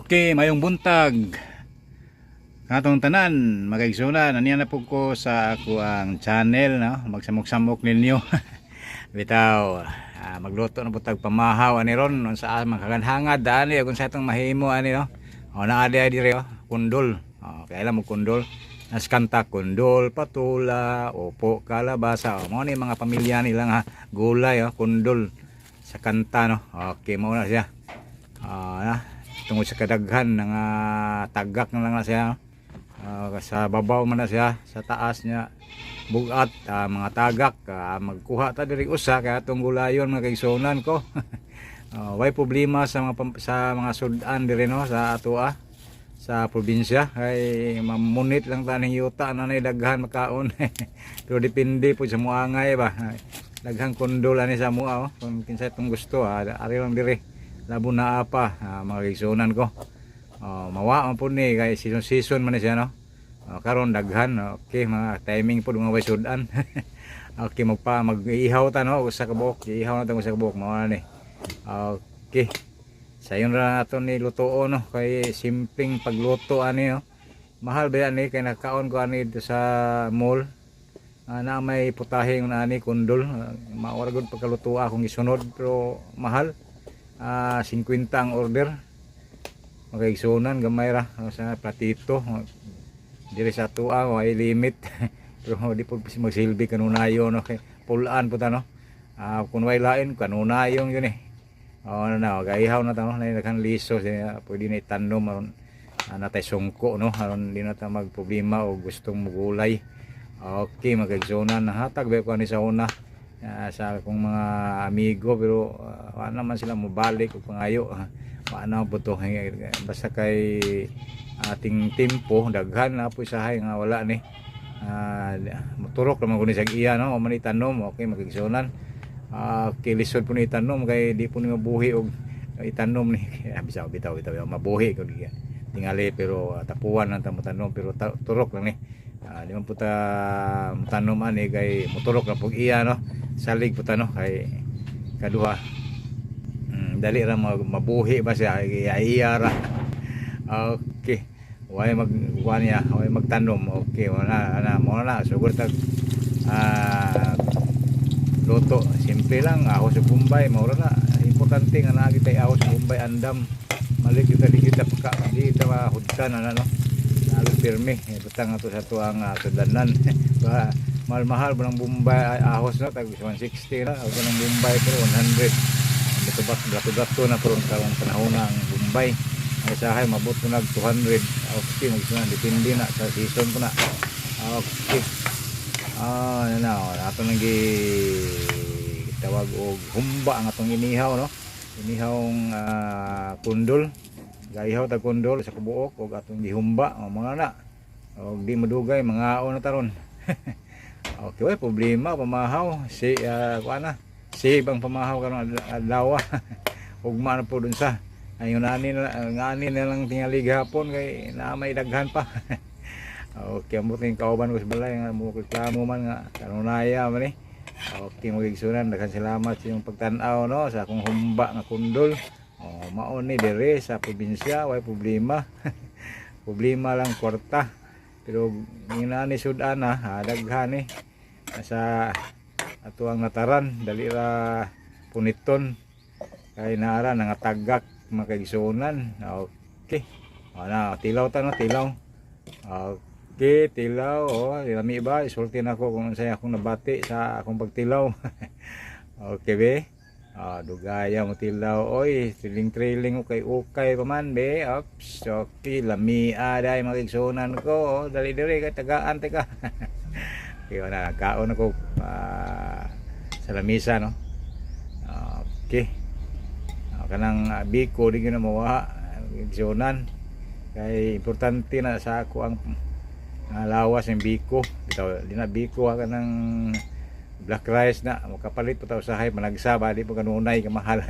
Okay, mayong buntag. Katong tanan, magaigsunan, aniya na po ko sa ako ang channel, no? Magsamok-samok ninyo. Bitaw, magluto na po tag pamahaw ani ron unsa makaganhangad ani kung sa itong mahimo ani, no. O naa di ay diri, oh, kundol. O, kaya mo kundol. Naskanta kundol, patula, upo, kalabasa. O, mao ni mga pamilya nila nga gulay, oh, kundol sa kanta, no. Okay, mao na siya. Na, tungod sa kadaghan nga tagak na lang na siya, no? Sa babaw man na siya, sa taas niya bugat, mga tagak, magkuha ta diri usa kay atong gulayon, mga kaigsuonan ko. Way problema sa mga sudan diri, no, sa atoa sa probinsya kay mamunit lang ta ning yuta na nay daghan makaon. Pero depende po sa muangay ba. Daghang kundol ani sa mua, oh. Kung kinsa itong gusto, ari lang diri. Labo na pa, mga kaigsuonan ko. Oh, mawa man po ni kay season season man ni siya, no. Oh, karon daghan, okay, mga timing po mga way sudan. Okay, magpa mag-ihaw ta, no, usa ka buok, ihaw na ta usa ka buok, mao na ni. Okay. Sayon ra nato ni lutuon, no, kay simpleng pagluto ani, no. Mahal ba yan ni kay nakaon ko ani dito sa mall. Na may putahe ng ani kundol. Mao ra gud pagkaluto akong gisunod pero mahal. 50 ang order. Makaigsunan gamay ra sa platito. Diri sa tua way limit. Pero di po magsilbi kanunayon, no, kay pulaan po ta, no. Kung way lain kanunayon yun eh. Oh, ano na, gaihaw na ta, no, na daghan liso siya, pwede na itanom aron natay sungko, no, aron di na ta magproblema o gustong mugulay. Okay, magaigsunan, nahatag ba ko ani sa una sa akong mga amigo pero wala naman sila mobalik og pangayo. Wala na po to, basta kay ating tempo daghan na po isahay nga wala ni. Moturok naman ko ni sa iya, no, man itanom. Okay, magigsunan. Okay, lisod po ni itanom kay di po ni mabuhi og itanom ni. Bisaw bitaw bitaw mabuhi kog tingali pero tapuan lang ta mo tanom pero turok lang ni. Di man po ta tanom ani kay moturok lang pug iya, no, salig po ta, no, kay kaduha dali ra mabuhi ba siya, iya iya ra. Okay, way mag kuan niya, way magtanom. Okay, wala na mo na sugod tag luto. Simple lang, ahos sa Bombay, mao ra na. Importante nga naa kitay ahos sa Bombay andam. Malik kita, di kita pagka di kita mahudtan ana, no. Lalo pirmi eh, butang ato sa tuang sudanan. Ba mahal-mahal ba ng Bombay ay, ahos na tag 160 na ako ng Bombay pero 100. Bato bato bato na pero karong panahon na ang Bombay ay sahay mabot ko nag 200. Okay, magsunan depende na sa season ko na. Okay. Ano na, ato nang gi tawag og humba ang atong inihaw, no. Inihawng kundol. Gaihaw ta kundol sa kubuok og atong gihumba o mga na. Og di madugay mangaon na taron. Okay, way problema pamahaw si kuan na. Si bang pamahaw karon adlaw. Ugma na po dun sa ayun ani na ngani na lang tingali gihapon kay naa may daghan pa. Okay, ambot ning kauban ko sa balay nga mo reklamo man nga kanunaya man eh. Okay, magigsunan, daghan salamat sa inyong pagtan-aw, no, sa akong humba nga kundol. Oh, mao ni dire sa probinsya, way problema. Problema lang kwarta. Pero ngina ni sudan na, daghan eh. Sa ato ang nataran, dali ra puniton. Kay naara nangatagak, makaigsunan. Okay. Ana, tilaw ta, no, tilaw. Okay, tilaw. Oh, lami ba? Isulti na ko kung unsay akong nabati sa akong pagtilaw. Okay, be. Dugaya mo tilaw. Oy, triling-triling okay ukay pa man, be. Oops, okay, lami aday mga igsunan ko. Oh, dali diri kay tagaan te ka. Okay, wala kaon ako sa lamisa, no. Okay. Kanang biko di gyud na mawa igsunan. Kay importante na sa ako ang lawas ng biko. Bitaw di na biko ha, kanang black rice na makapalit pa ta usahay managsa ba di pa kanunay kamahal.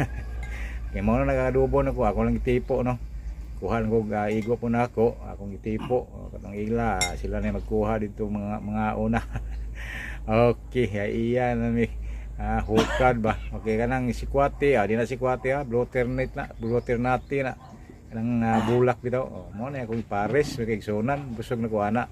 Kay mao na nagadubo na ko, ako lang gitipo, no. Kuha lang ko igo po na ako, akong gitipo katong ila sila na magkuha dito mga una. Okay, ay iya na mi hukad ba. Okay, kanang sikwate, di na sikwate ha, blue ternate na, blue ternate na. Kanang bulak bitaw. Oh, mao na akong pares, mga kaigsuonan, busog na ko ana.